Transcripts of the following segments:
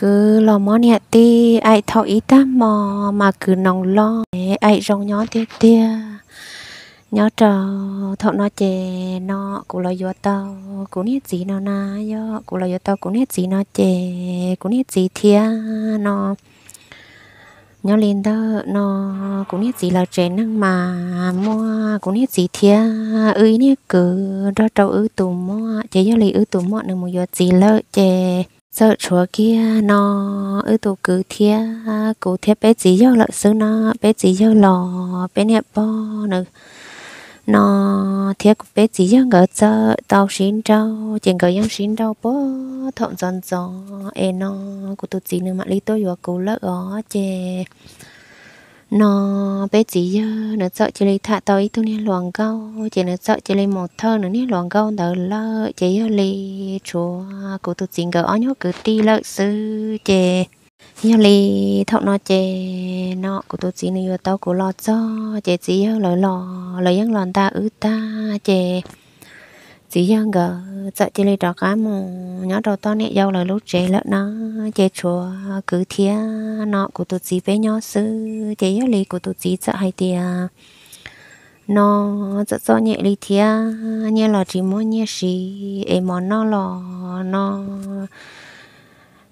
Kwv los muab niam tij aim thaum ib tag hmo mas kwv noos loj, aim zoo nyob tiag tiag. Nyob rau thaum no ces no kuv los yuav tau kuv niag txiv no na, yog kuv los yuav tau kuv niag txiv no ces kuv niag txiv thiab no, nyob li ntawm no kuv niag txiv lawv tsev neeg mas muaj kuv niag txiv thiab wb ib niag kwv nrog rau wb tus muam. Ces yog li wb tus muam nws mus yuav txiv lawm ces txawm tshuav kiag no wb tus kwv thiab kuv thiab peb txiv yawg lawm xwb na. Peb txiv yawg los peb niam pog nws no thiab kuv peb txiv yawg nkawd txawm tau sib nrauj, ces nkawd yeej sib nrauj puag thaum ntxov ntxov es no kuv tus txiv nws mam li tuaj yuav kuv lawm os. Ces no peb txiv yawg nws txawm cia li tham tau ib tug niag hluas nkauj, ces nws txawm cia li mus thawj nws niag hluas nkauj ntawd lawm. Ces yog li tshuav kuv tus txiv nkawd ob nyuag kwv tij lawm xwb. Ces yog li thaum no ces no kuv tus txiv nws yuav tau kuv los txog ces txiv yawg lawv los lawv yeej los nta wb tag ces txiv yawg nkawd txawm cia li rov qab mus nyob rau toj niam yau lawv lub tsev lawm na. Ces tshuav kwv thiab no kuv tus txiv peb nyob xwb. Ces yog li kuv tus txiv txawm hais tias no txom txom nyem li thiab, nyiaj los tsis muaj nyiaj siv es mov noj los no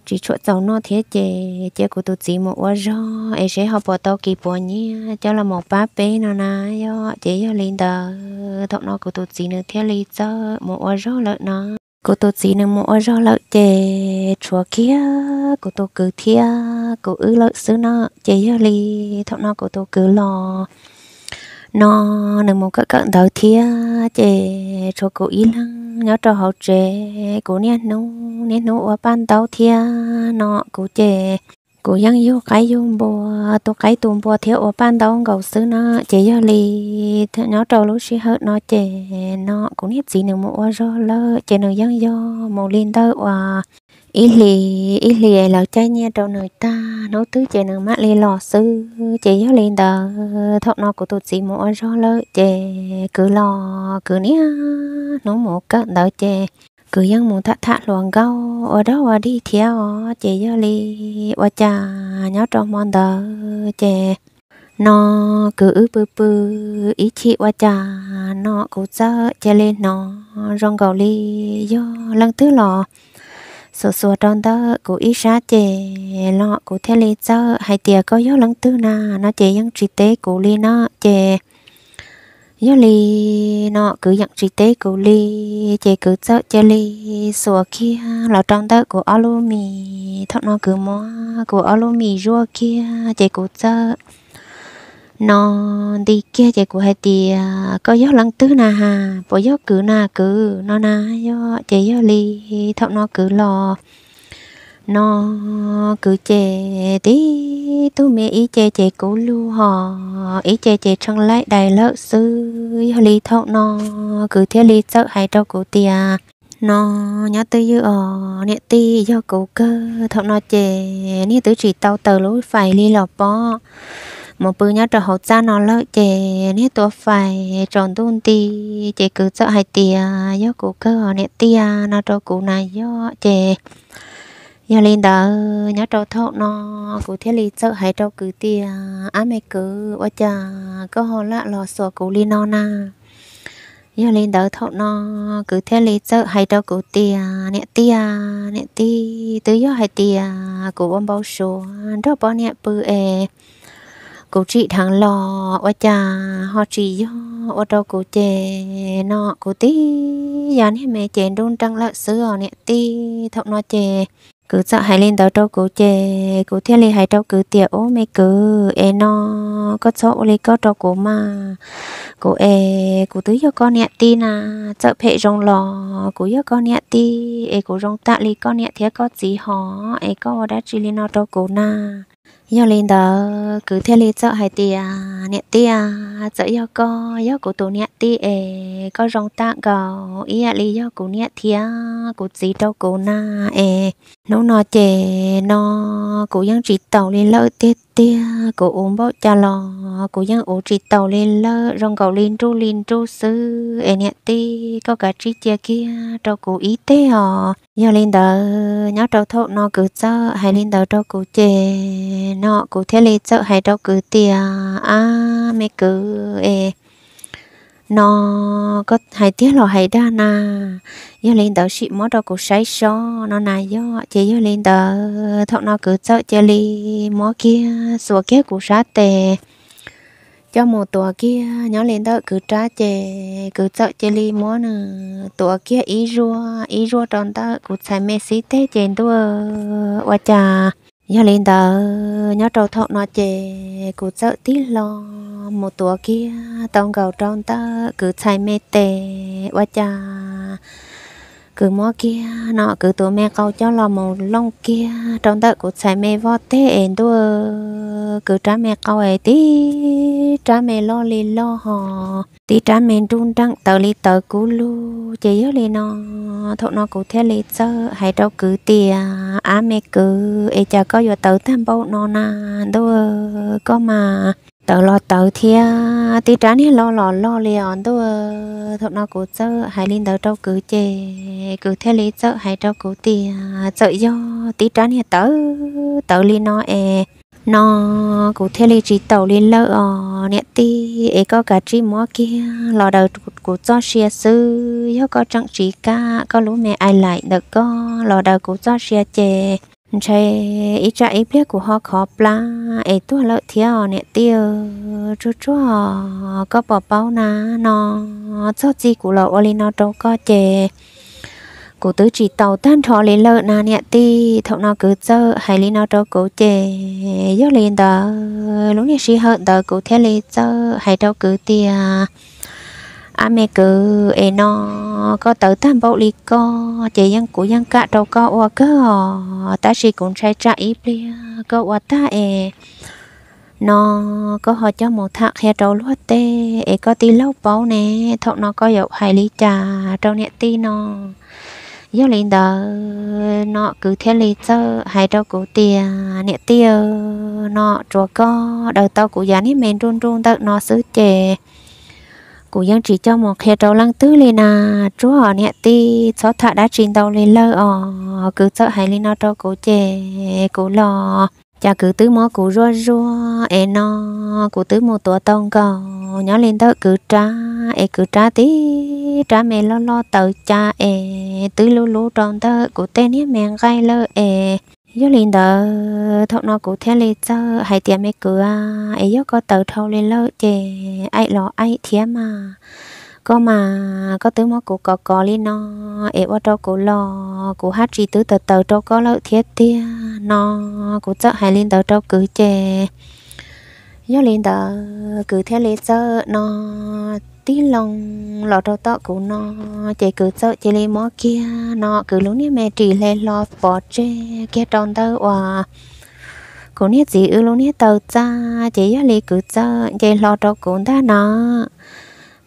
tsis tshua txaus noj thiab, ces cia kuv tus txiv mus ua zog es seb ho puas tau kis puas nyiaj coj los mus pab peb no na yom. Ces yog li ntawd thaum no kuv tus txiv nws thiaj li txawm mus ua zog lawm no. Kuv tus txiv nws mus ua zog lawm ces tshuav kiag kuv tus kwv thiab kuv wb lawm xwb na. Ces yog li thaum no kuv tus kwv los no nws mus kawm kawm ntawv thiab, ces tshuav kuv ib leeg nyob rau hauv tsev. Kuv niaj hnub niaj hnub ua paj ntaub thiab no kuv ces kuv yeej yug qaib yug npua, tu qaib tu npua thiab ua paj ntaub nkaus xwb na. Ces yog li nyob rau lub sij hawm no ces no kuv niag txiv nws mus ua zog lawm ces nws yeej yog mus li ntawm uas ib hlis ib hlis lawv caij nyiaj rau nws tag hnub twg ces nws mam li los xwb. Ces yog li ntawd thaum no kuv tus txiv mus ua zog lawm ces kwv los kwv niaj hnub mus kawm ntawv ces kwv yeej mus tham tham hluas nkauj ua dog ua dig thiab os. Ces yog li ua cas nyob rau hmo ntawd ces no kwv wb pw pw ib chim ua cas no kuv txawm cia li hnov zoo nkaus li yog leej twg los xuas xuas rau ntawm kuv ib sab ces no kuv thiaj li txawm hais tias koj yog leej twg na no ces yeej tsis teb kuv li na. Ces yog li no kwv yeej tsis teb kuv li, ces kwv txawm cia li xuas kiag los rau ntawm kuv ob lub mis. Thaum no kwv muab kuv ob lub mis zuaj kiag ces kuv txawm no nti kiag ces kuv hais tias koj yog leej twg na has, puas yog kwv na kwv no na yom. Ces yog li thaum no kwv los no kwv ces tib tug me ib ce ces kub lug hos ib ce ces tshee laij dais lawm xwb. Yog li thaum no kwv thiaj li txawm hais rau kuv tias no nyob twj ywm os niam tij, yog kuv kawg. Thaum no ces niag twb tsis tau taws lub fais li los pob mus pw nyob rau hauv txaj no lawm ces niag tua fais tsaus ntuj nti. Ces kwv txawm hais tias yog kuv kawg os niam tij no rau kuv na yom. Ces yog li ntawd nyob rau thaum no kuv thiaj li txawm hais rau kwv tias ab me kwv, ua cas koj ho lam los xuas kuv li no na? Yog li ntawd thaum no kwv thiaj li txawm hais rau kuv tias niam tij, niam tij, twb yog hais tias kuv ua npau suav nrog poj niam pw es kuv tsim dheev los ua cas ho tsis yog ua rau kuv ces no kuv tib yam niag me ces nruj nreej lawm xwb os niam tij. Thaum no ces kwv txawm hais li ntawd rau kuv ces kuv thiaj li hais rau kwv tias ub me kwv es no koj txhob ua li koj rau kuv mas. Kuv es kuv twb yog koj niam tij na, txawm phem zoo los kuv yog koj niam tij es kuv zoo tam li koj niam thiab koj txiv hos es koj ua dab tsi li no rau kuv na? Yog li ntawd kwv thiaj li txawm hais tias, Niam tij, txawm yog koj yog kuv tus niam tij es koj zoo tag nkaus ib yam li yog kuv niam thiab kuv txiv rau kuv na. Es hnub no ces no kuv yeej tsis taus li lawm tiag tiag, kuv ua npaum cas los kuv yeej ua tsis taus li lawm, zoo nkaus li nruj li nruj xwb. Es niam tij, koj kav tsij cia kiag rau kuv ib teg os. Yog li ntawd nyob rau thaum no kwv txawm hais li ntawd rau kuv ces no kuv thiaj li txawm hais rau kwv tias, Ab me kwv es, no koj hais tiag los hais dag na? Yog li ntawd sim muab rau kuv saib sob no na yog. Ces yog li ntawd thaum no kwv txawm cia li muab kiag xuas kiag kuv sab tes coj mus tuav kiag nyob li ntawm kwv rab. Ces kwv txawm cia li muab nws tuav kiag ib zuaj ib zuaj rau ntawm kuv txhais me xib teg ces ntuj, ua cas yog li ntawd nyob rau thaum no ces kuv txawm tig hlo mus tuav kiag tau nkaus rau ntawm kwv txhais me tes. Ua cas kwv muab kiag no kwv tus me qau coj los mus looj kiag rau ntawm kuv txhais me voj teg es ntuj, kwv rab me qau es tib rab me loj li loj ho tib rab me nruj nreem tawv li tawv kub lug. Ces yog li no thaum no kuv thiaj li txawm hais rau kwv tias, Ab me kwv, es cas koj yuav tawv tag npaum no na ntuj? Koj mas tawv los tawv thiab tib rab niag loj los loj li os ntuj. Thaum no kuv txawm hais li ntawd rau kwv ces kwv thiaj li txawm hais rau kuv tias, Txawm yog tib rab niag tawv tawv li no es no kuv thiaj li tsis taus li lawm os niam tij, es koj kav tsij muab kiag los daws kuv txoj sia xwb. Yog koj tseem tsis kam koj lub me ai laim ntawm koj los daws kuv txoj sia ces ntshe ib tsam ib pliag kuv ho khov plab es tuag lawm thiab os niam tij. Tsuag tsuag, koj puas paub na, no txog txij kuv los ua li no rau koj ces kuv twb tsis taus tag nrho li lawm na niam tij. Thaum no kwv txawm hais li no rau kuv ces yog li ntawd lub niag sij hawm ntawd kuv thiaj li txawm hais rau kwv tias, Ab me kwv es no koj tawv tag npaum li koj ces yeej kuv yeej kam rau koj ua kawg os, tab sis kuv ntshai tsam ib pliag koj ua tag es no koj ho coj mus tham qhia rau luag tej es koj tij laug paub ne, thaum no koj yuav hais li cas rau niam tij no? Yog li ntawd no kwv thiaj li txawm hais rau kuv tias, Niam tij, no tsuav koj daws tau kuv yav niag me nruj nruj ntawm no xwb ces kuv yeej tsis coj mus qhia rau leej twg li na. Tsuag niam tij, txhob tham dab tsi ntau li lawm os. Kwv txawm hais li no rau kuv ces kuv los cas kwv twb muab kuv zuaj zuaj es no kuv twb mus tuav tau nkaus nyob li ntawm kwv rab es kwv rab tib rab me loj loj tawv ca es twb lub lub rau ntawm kuv tej niag me nqaij lawm es. Yog li ntawd thaum no kuv thiaj li txawm hais tias, Me kwv, es yog koj tawv dhau li lawm ces aim los aim thiab mas. Koj mas koj twb muab kuv kov kov li no es ua rau kuv los kuv haj tsis twb tawv tawv rau koj lawm thiab tiag no. Kuv txawm hais li ntawd rau kwv ces yog li ntawd kwv thiaj li txawm no tig loo los rau tom kuv no ces kwv txawm cia li muab kiag no kwv lub niag me ris hle hlo pov tseg kiag rau ntawm uas kuv niag txiv wb lub niag taw txaj ces yog li kwv txawm nce hlo rau kuv ntag na.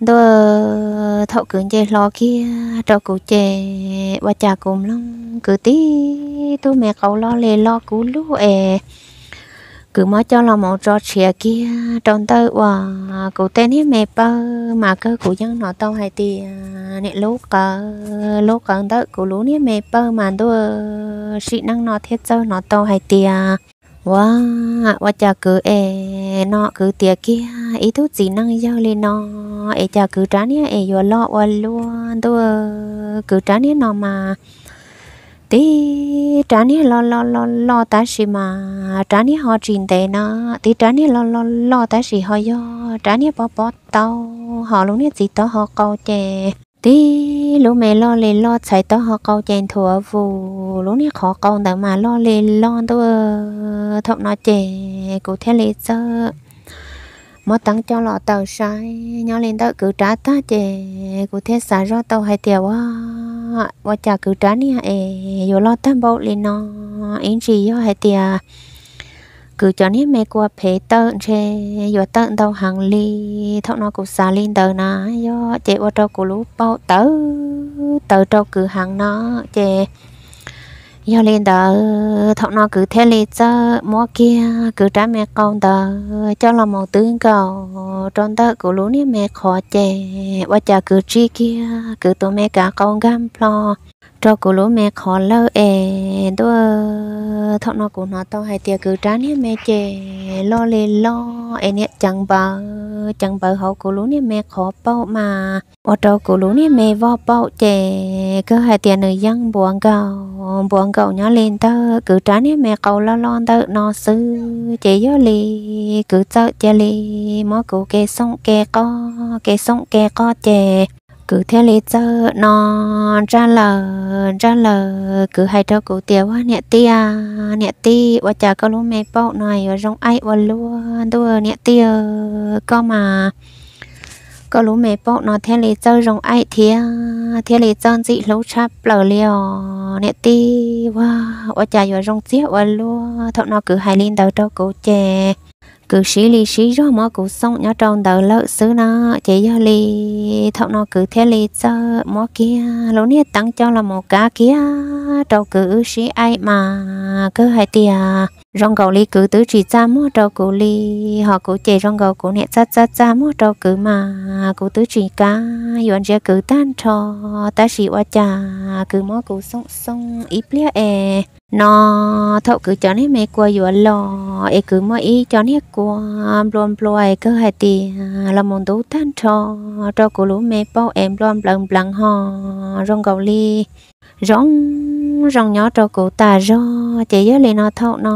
Ntuj, thaum kwv nce hlo kiag rau kuv ces ua cas kuv mloog kwv tib tug me qau loj li loj kub lug es kwv muab coj los mus tso tshiav kiag rau ntawm uas kuv tej niag me pawg mas kawg kuv yeej hnov tau hais tias niam lub qawv lub qawv ntawm kuv lub niag me pawg mas ntuj, sim neej no thiaj txawj hnov tau hais tias ua, ua cas kwv es no kwv tiav kiag ib tug txiv neej yawg li no es cas kwv rab niag es yuav loj ua luaj ntuj. Kwv rab niag no mas tib rab niag loj loj loj loj tab sis mas rab niag ho tsis ntev na, tib rab niag loj loj loj tab sis ho yog rab niag pob pob taub ho lub niag txiv taub hau qau ces tib lub me loj li loj txhais taub hau qau ces nthuav vus lub niag qhov qau ntawd mas loj li loj ntuj. Thaum no ces kuv thiaj li txawm muab teeb coj los taws saib nyob li ntawm kwv rab tag ces kuv thiaj xav zoj tau hais tias ua, ua cas kwv rab niag es yuav loj tag npaum li no, ib ntsis yog hais tias Kwv cov niag me kua phem tawm ntshe yuav tawm ntau heev li. Thaum no kuv xav li ntawd na yog ces ua rau kuv lub paum tawv tawv rau kwv heev no ces yog li ntawd thaum no kwv thiaj li txawm muab kiag kwv rab me qau ntawd coj los mus twb nkaus rau ntawm kuv lub niag me qhov ces ua cas kwv tsij kiag kwv tus me kav qau nkag nplo rau kuv lub me qhov lawm es ntuj, thaum no kuv hnov tau hais tias kwv rab niag me ces loj li loj es niam ceev npawv ceev npawv hauv kuv lub niag me qhov paum mas ua rau kuv lub niag me voj paum ces kawg hais tias nws yeej npuav nkaus npuav nkaus nyob li ntawm kwv rab niag me qau loj loj ntawm no xwb ces yog li kwv txawm cia li muab kuv ke xoom ke qoj ke xoom ke qoj ces kwv thiaj li txawm no ntsaj laws ntsaj laws kwv hais rau kuv tias, Ua niam tij, niam tij, ua cas koj lub me paum no yuav zoo aim ua luaj ntuj niam tij, koj mas koj lub me paum no thiaj li txawj zoo aim thiab thiaj li txawj ntxim hlub tshaj plaws li os niam tij, ua, ua cas yuav zoo txiag ua luaj. Thaum no kwv hais li ntawd rau kuv ces kwv sib li sib zog muab kuv xoom nyob rau ntawd lawm xwb na ces yog li thaum no kwv thiaj li txawm muab kiag lub niag teeb coj los mus kab kiag rau kwv wb sib aim mas kawg hais tias zoo nkaus li kwv twb tsis txaj muag rau kuv li, hos kuv ces zoo nkaus kuv niam txaj txaj txaj muag rau kwv mas kuv twb tsis kam yuav ntsia kwv tag nrho, tab sis ua cas kwv muab kuv xoom xoom ib pliag es no thaum kwv cov niag me kua yuav los es kwv muaj ib co niag kua nplua nplua es kawg hais tias los mus ntub tag nrho rau kuv lub me paum es nplua npleev npleev hos zoo nkaus li zoo zoo nyob rau kuv tas zog ces yog li no thaum no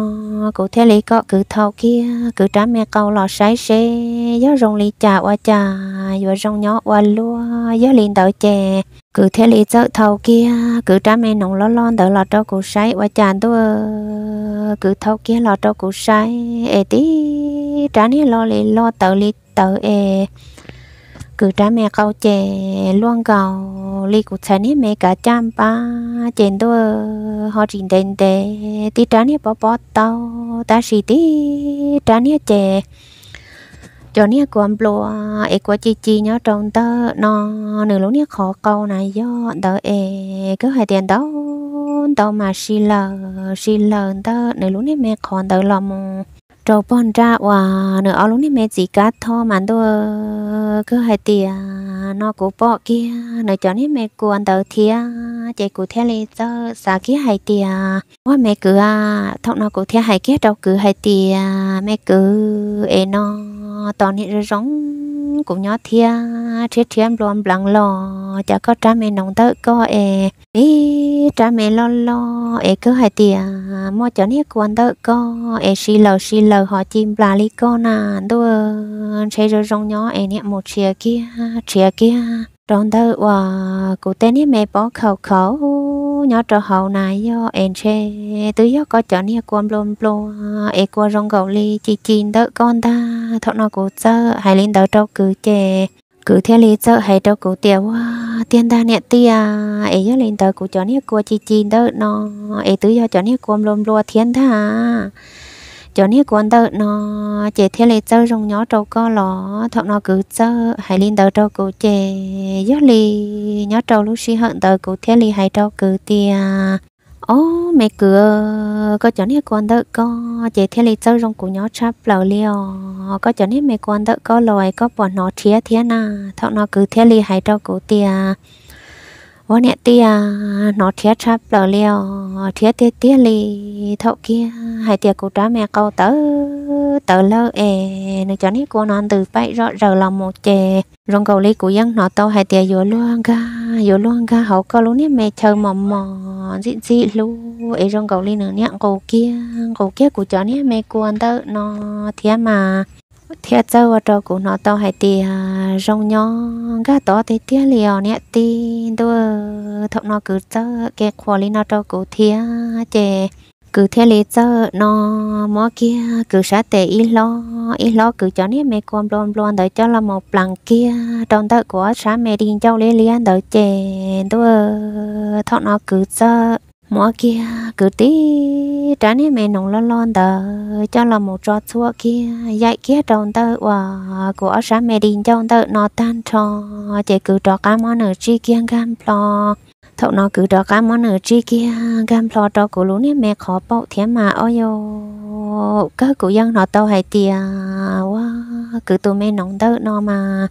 kuv thiaj li kom kwv thau kiag kwv rab me qau los saib seb yog zoo li cas ua cas yuav zoo nyob ua luaj. Yog li ntawd ces kwv thiaj li txawm thau kiag kwv rab me noov loj loj ntawd los rau kuv saib ua cas ntuj, kwv thau kiag los rau kuv saib es tib rab niag loj li loj tawv li tawv es kwv rab me qau ces luaj nkaus li kuv txhais niag me kav caj npab ces ntuj ho tsis ntev ntev tib rab niag pob pob taub tab sis tib rab niag ces cov niag kua nplua es kua ci ci nyob rau ntawm no nws lub niag qhov qau na yog ntawd es kawg hais tias ntau ntau mas si laws si laws ntawm nws lub niag me qhov ntawd los mus rau pog nraj uas nws ob lub niag me txiv kab thoj mas ntuj, kawg hais tias no kuv pom kiag nws cov niag me kua ntawd thiab ces kuv thiaj li txawm xav kiag hais tias, Ua me kwv a, thaum no kuv thiaj hais kiag rau kwv hais tias, Me kwv es no tos niam zoo zoo kuv nyob thiab rhiab rhiab nplua npleev los cas koj rab me noov ntawm koj es ib rab me loj loj es kawg hais tias muaj cov niag kua ntawm koj es si laws si laws ho ci nplas li koj na ntuj, ntshe zoo zoo nyob es niam mus tshiav kiag tshiav kiag rau ntawm uas kuv tej niag me pob khaum khaum nyob rau hauv na yog es ntshe twb yog koj cov niag kua nplua nplua es kua zoo nkaus li ci ci ntawm koj ntag. Thaum no kuv txawm hais li ntawd rau kwv ces kwv thiaj li txawm hais rau kuv tias, Ua tiag ntag niam tij a, es yog li ntawd kuv cov niag kua ci ci ntawm no es twb yog cov niag kua nplua nplua thiab ntag. Cov niag kua ntawm no ces thiaj li txawj zoo nyob rau koj los? Thaum no kwv txawm hais li ntawd rau kuv ces yog li nyob rau lub sij hawm ntawd kuv thiaj li hais rau kwv tias, Ob me kwv, koj cov niag kua ntawm koj ces thiaj li txawj zoo kuv nyob tshaj plaws li os. Koj cov niag me kua ntawm koj los es koj puas hnov rhiab thiab na? Thaum no kwv thiaj li hais rau kuv tias, Ua niam tij a, hnov rhiab tshaj plaws li os, rhiab tiag tiag li. Thaum kiag hais tias kuv rab me qau tawv tawv lawm es nws cov niag kua no ntws paim zom zaws los mus ces zoo nkaus li kuv yeej hnov tau hais tias yuav luag nkag yuav luag nkag hauv koj lub niag me chaw mos mos ntxim ntxim hlub es zoo nkaus li nws niam nqus kiag nqus kiag kuv cov niag me kua ntawm no thiab mas thiaj txawj ua rau kuv hnov tau hais tias zoo nyob nkag tob tiag tiag li os niam tij ntuj. Thaum no kwv txawm kev qhuas li no rau kuv thiab ces kwv thiaj li txawm no muab kiag kwv sab tes ib hlob ib hlob kwv cov niag me kua nplua nplua ntawd coj los mus pleev kiag rau ntawm kuv ob sab me di ncauj liab liab ntawd ces ntuj, thaum no kwv txawm muab kiag kwv tib rab niag me noov loj loj ntawd coj los mus tso txhuam kiag yaim kiag rau ntawm uas kuv ob sab me di ncauj ntawm no tag nrho, ces kwv rov qab muab nws tsij kiag nkag nplo. Thaum no kwv rov qab muab nws tsij kiag nkag nplo rau kuv lub niag me qhov paum thiab mas ob yau kawg kuv yeej hnov tau hais tias ua kwv tus me noov ntawm no mas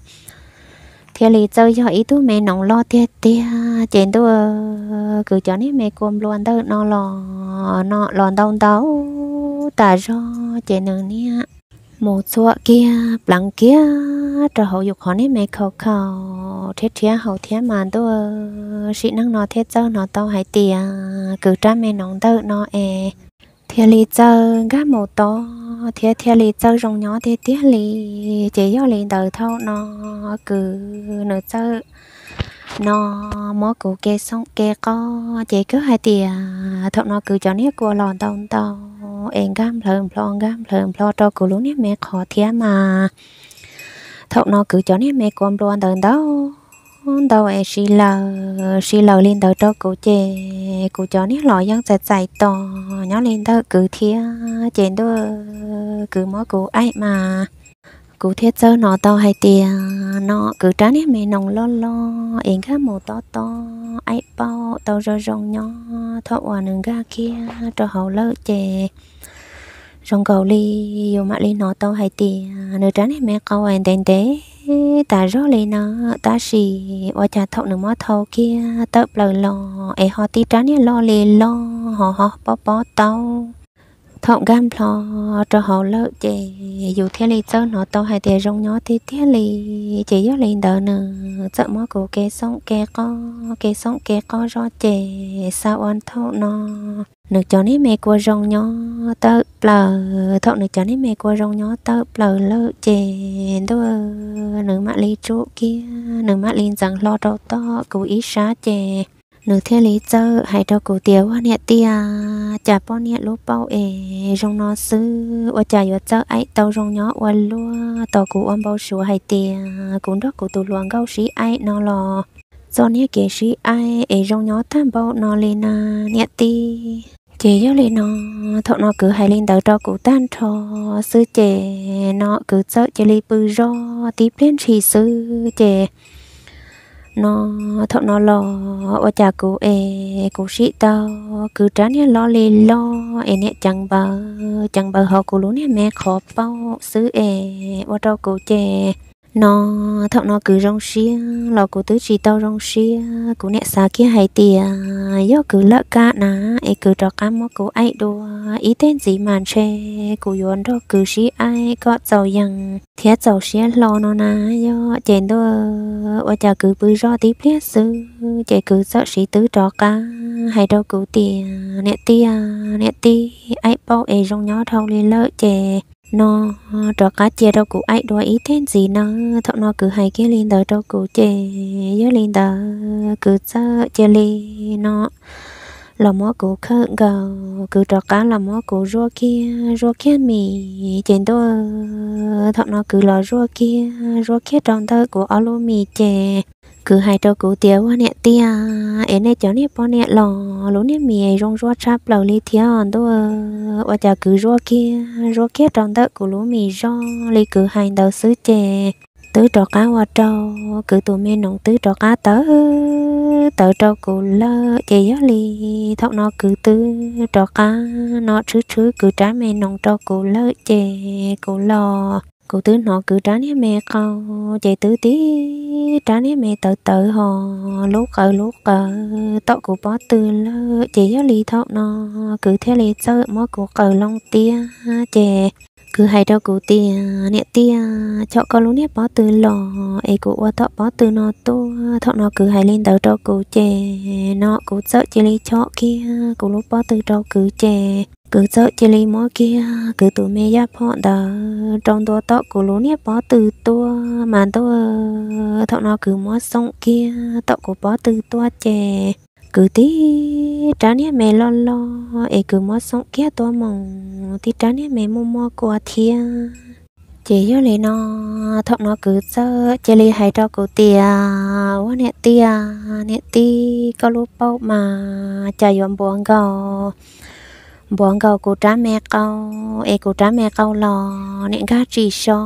thiaj li txawj yog ib tug me noov loj tiag tiag. Ces ntuj, kwv cov niag me kua nplua ntawm no los no los ntau ntau tas zog ces nws niag mus txhuam kiag pleev kiag rau hauv yus qhov niag me khau khau rhiab rhiab hauv thiab mas ntuj, sim neej no thiaj txawj hnov tau hais tias kwv rab me noov ntawm no es thiaj li txawj nkag mus tod thiab thiaj li txawj zoo nyob tiag tiag li. Ces yog li ntawd thaum no kwv nws txawm no muab kuv ke xoom ke qob ces kawg hais tias thaum no kwv cov niag kua los ntau ntau es nkag nplhawv nplho nkag nplhawv nplho rau kuv lub niag me qhov thiab mas thaum no kwv cov niag me kua nplua ntawd ntau ntau es si laws si laws li ntawd rau kuv ces kuv cov niag los yeej txais txais tos nyob li ntawm kwv thiab ces ntuj, kwv muab kuv aim mas kuv thiaj txawj hnov tau hais tias no kwv rab niag me noov loj loj es nkag mus tob tob aim paum tau zoo zoo nyob thaum uas nws nkag kiag rau hauv lawm ces zoo nkaus li yus mam li hnov tau hais tias nws rab niag me qau es ntev ntev tas zog li na, tab sis ua cas thaum nws muab thau kiag tawm plaws los es ho tib rab niag loj li loj ho ho pob pob taub. Thaum nkag nplho rau hauv lawm ces yus thiaj li txawj hnov tau hais tias zoo nyob tiag tiag li. Ces yog li ntawd nws txawm muab kuv ke xoom ke qob ke xoom ke qob zog ces xav ua thaum no nws cov niag me kua zoo nyob tawm plaws. Thaum nws cov niag me kua zoo nyob tawm plaws lawm ces ntuj, nws mam li tsum kiag nws mam li ntxeev hlo rau tom kuv ib sab ces nws thiaj li txawm hais rau kuv tias ua niam tiag, cas poj niam lub paum es zoo no xwb ua cas yuav txawj aim tau zoo nyob ua luaj. Tos kuv ua npau suav hais tias kuv nrog kuv tus hluas nkauj sib aim no los txoj niag kev sib aim es zoo nyob tag npaum no li na niam tij. Ces yog li no thaum no kwv hais li ntawd rau kuv tag nrho xwb ces no kwv txawm cia li pw zoj tib pliag ntshis xwb ces no thaum no los ua cas kuv es kuv sim tau kwv rab niag loj li loj es niam ceev npaws ceev npaws hauv kuv lub niag me qhov paum xwb es ua rau kuv ces no thaum no kwv zoo siab los kuv twb tsis tau zoo siab. Kuv niam xav kiag hais tias yog kwv lawm kab na es kwv rov qab muab kuv aim dua ib teg ntxiv mas ntshe kuv yuav nrog kwv sib aim kom txaus yees thiab txaus siab hlo no na. Yog ces ntuj, ua cas kwv pw zoj tib pliag xwb ces kwv txawm siv twb rov qab hais rau kuv tias niam tij, niam tij, aim paum es zoo nyob dhau li lawm ces no rov qab cia rau kuv aim dua ib teg ntxiv nawb. Thaum no kwv hais kiag li ntawd rau kuv ces yog li ntawd kwv txawm cia li no los muab kuv khawm nkaus, kwv rov qab los muab kuv zuaj kiag zuaj kiag mis ces ntuj, thaum no kwv los zuaj kiag zuaj kiag rau ntawm kuv ob lub mis ces kwv hais rau kuv tias ua niam tiag, es nej cov niag poj niam los lub niag mis zoo zuaj tshaj plaws li thiab ntuj. Ua cas kwv zuaj kiag zuaj kiag rau ntawm kuv lub mis zoj li kwv hais ntawd xwb ces twb rov qab ua rau kwv tus me noov twb rov qab tawv tawv rau kuv lawm ces yog li thaum no kwv twb rov qab no tshwb tshwb kwv rab me noov rau kuv lawm ces kuv los kuv twb hnov kwv rab niag me qau ces twb tib rab niag me tawv tawv ho lub qawv lub qawv tom kuv pob tw lawm ces yog li thaum no kwv thiaj li txawm muab kuv qaws loo tiab ces kwv hais rau kuv tias niam tiag, chom koj lub niag pob tw los es kuv ua tom pob tw no tuaj. Thaum no kwv hais li ntawd rau kuv ces no kuv txawm cia li chom kiag kuv lub pob tw rau kwv ces kwv txawm cia li muab kiag kwv tus me yaj phom ntawd rau ntua tom kuv lub niag pob tw tuaj mas ntuj, thaum no kwv muab xoom kiag tom kuv pob tw tuaj ces kwv tib rab niag me loj loj es kwv muab xoom kiag tuaj mus tib rab niag me muaj muaj kua thiab. Ces yog li no thaum no kwv txawm cia li hais rau kuv tias ua niam tiag, niam tij, koj lub paum mas cas yuav npuav nkaus npuav nkaus kuv rab me qau, es kuv rab me qau los niam nkag tsis so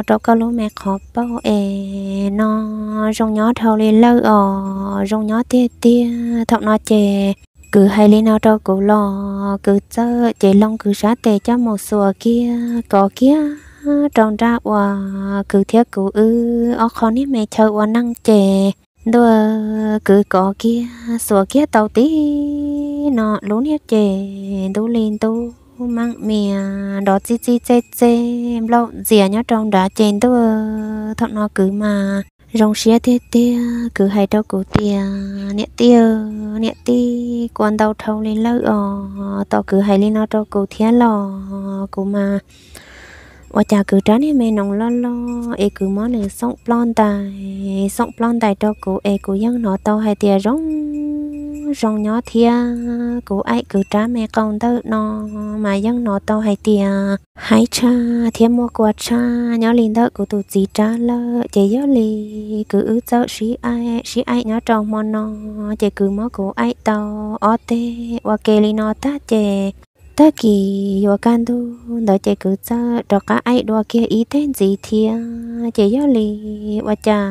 rau koj lub me qhov paum es no zoo nyob dhau li lawm os, zoo nyob tiag tiag. Thaum no ces kwv hais li no rau kuv los kwv txawm ces loo kwv sab tes coj mus xuas kiag kov kiag rau nraj uas kwv thiab kuv wb ob qho niag me chaw ua neej ces ntuj, kwv kov kiag xuas kiag tau tib no lub niag ces ntub li ntub, meej mias nrov txij txij txej txej nplaum ntxias nyob rau nrad ces ntuj, thaum no kwv mas zoo siab tiag tiag. Kwv hais rau kuv tias niam tij, niam tij, kua ntau dhau li lawm os. Tos kwv hais li no rau kuv thiab los kuv mas ua cas kwv rab niag me noov loj loj es kwv muab nws xoom ploj ntais, xoom ploj ntais rau kuv es kuv yeej hnov tau hais tias zoo zoo nyob thiab. Kuv aim kwv rab me qau ntawm no mas yeej hnov tau hais tias haib tshaj thiab muaj kua tshaj nyob li ntawm kuv tus txiv rab lawm ces yog li kwv wb txawm sib aim sib aim nyob rau hmo no ces kwv muab kuv aim tau ob teg ua ke li no tag ces tag kis yuav kaj ntug ntawd ces kwv txawm rov qab aim dua kiag ib teg ntxiv thiab ces yog li ua cas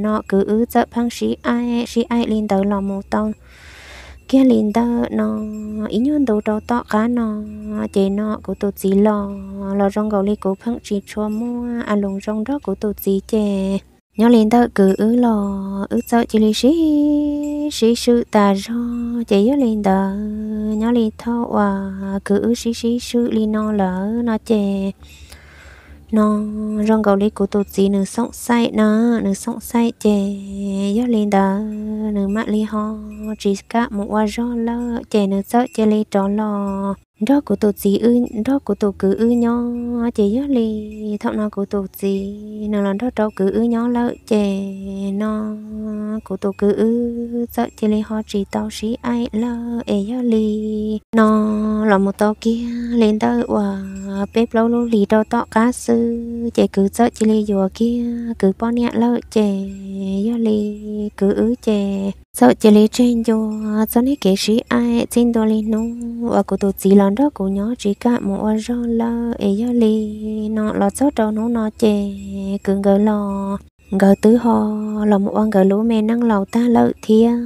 no kwv wb txawm pheej sib aim sib aim li ntawd los mus tau kiag li ntawm no ib nyuag ntu rau tom qab no ces no kuv tus txiv los los zoo nkaus li kuv pheej tsis tshua muaj a lus zoo nrog kuv tus txiv ces nyob li ntawm kwv wb los wb txawm cia li sib sib swm tas zog ces yog li ntawd nyob li thaum uas kwv wb sib sib swm li no lawm no ces no zoo nkaus li kuv tus txiv nws xoom xaim na, nws xoom xaim ces yog li ntawd nws mam li ho tsis kam mus ua zog lawm ces nws txawm cia li rov los nrog kuv tus txiv wb, nrog kuv tus kwv wb nyob ces yog li thaum no kuv tus txiv nws los nrog rau kwv wb nyob lawm ces no kuv tus kwv wb txawm cia li ho tsis tau sib aim lawm es yog li no los mus tau kiag li ntawm uas peb plaub lub hlis rau tom qab xwb ces kwv txawm cia li yuav kiag kwv poj niam lawm ces yog li kwv wb ces txawm cia li tseg ncua txoj niag kev sib aim txij ntua li hnub uas kuv tus txiv los nrog kuv nyob tsis kam mus ua zog lawm es yog li no los txog rau hnub no ces kwv nkawd los nkawd twb ho los mus ua nkawd lub me neej laus tag lawm thiab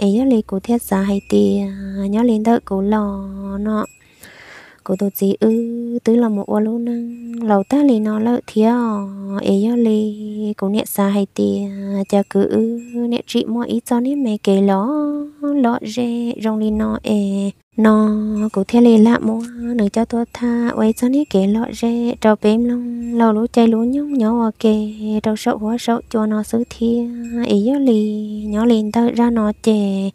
es yog li kuv thiaj xav hais tias nyob li ntawm kuv los no kuv tus txiv wb twb los mus ua lub neej laus tag li no lawm thiab os es yog li kuv niam xav hais tias cas kwv wb niam tsim muaj ib txoj niag me kev lom lom zem zoo li no es no kuv thiaj li lam muab nws coj tuaj tham ua ib txoj niag kev lom zem rau peb mloog laug lub caij lub nyoog nyob ua ke rau saum huab saum cua no xwb thiab es yog li nyob li ntawm zaj no ces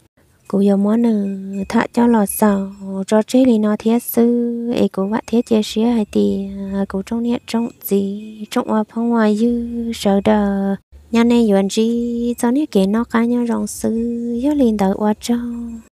kuv yuav muab nws tham coj los xaus tso tseg li no thiab xwb es kuv vam thiab cia siab hais tias kuv tsoom niam tsoom txiv tsoom ua phooj ua ywg sawv daws nyob nej yuav ntsib txoj niag kev noj qab nyob zoo xwb. Yog li ntawd ua tsaug.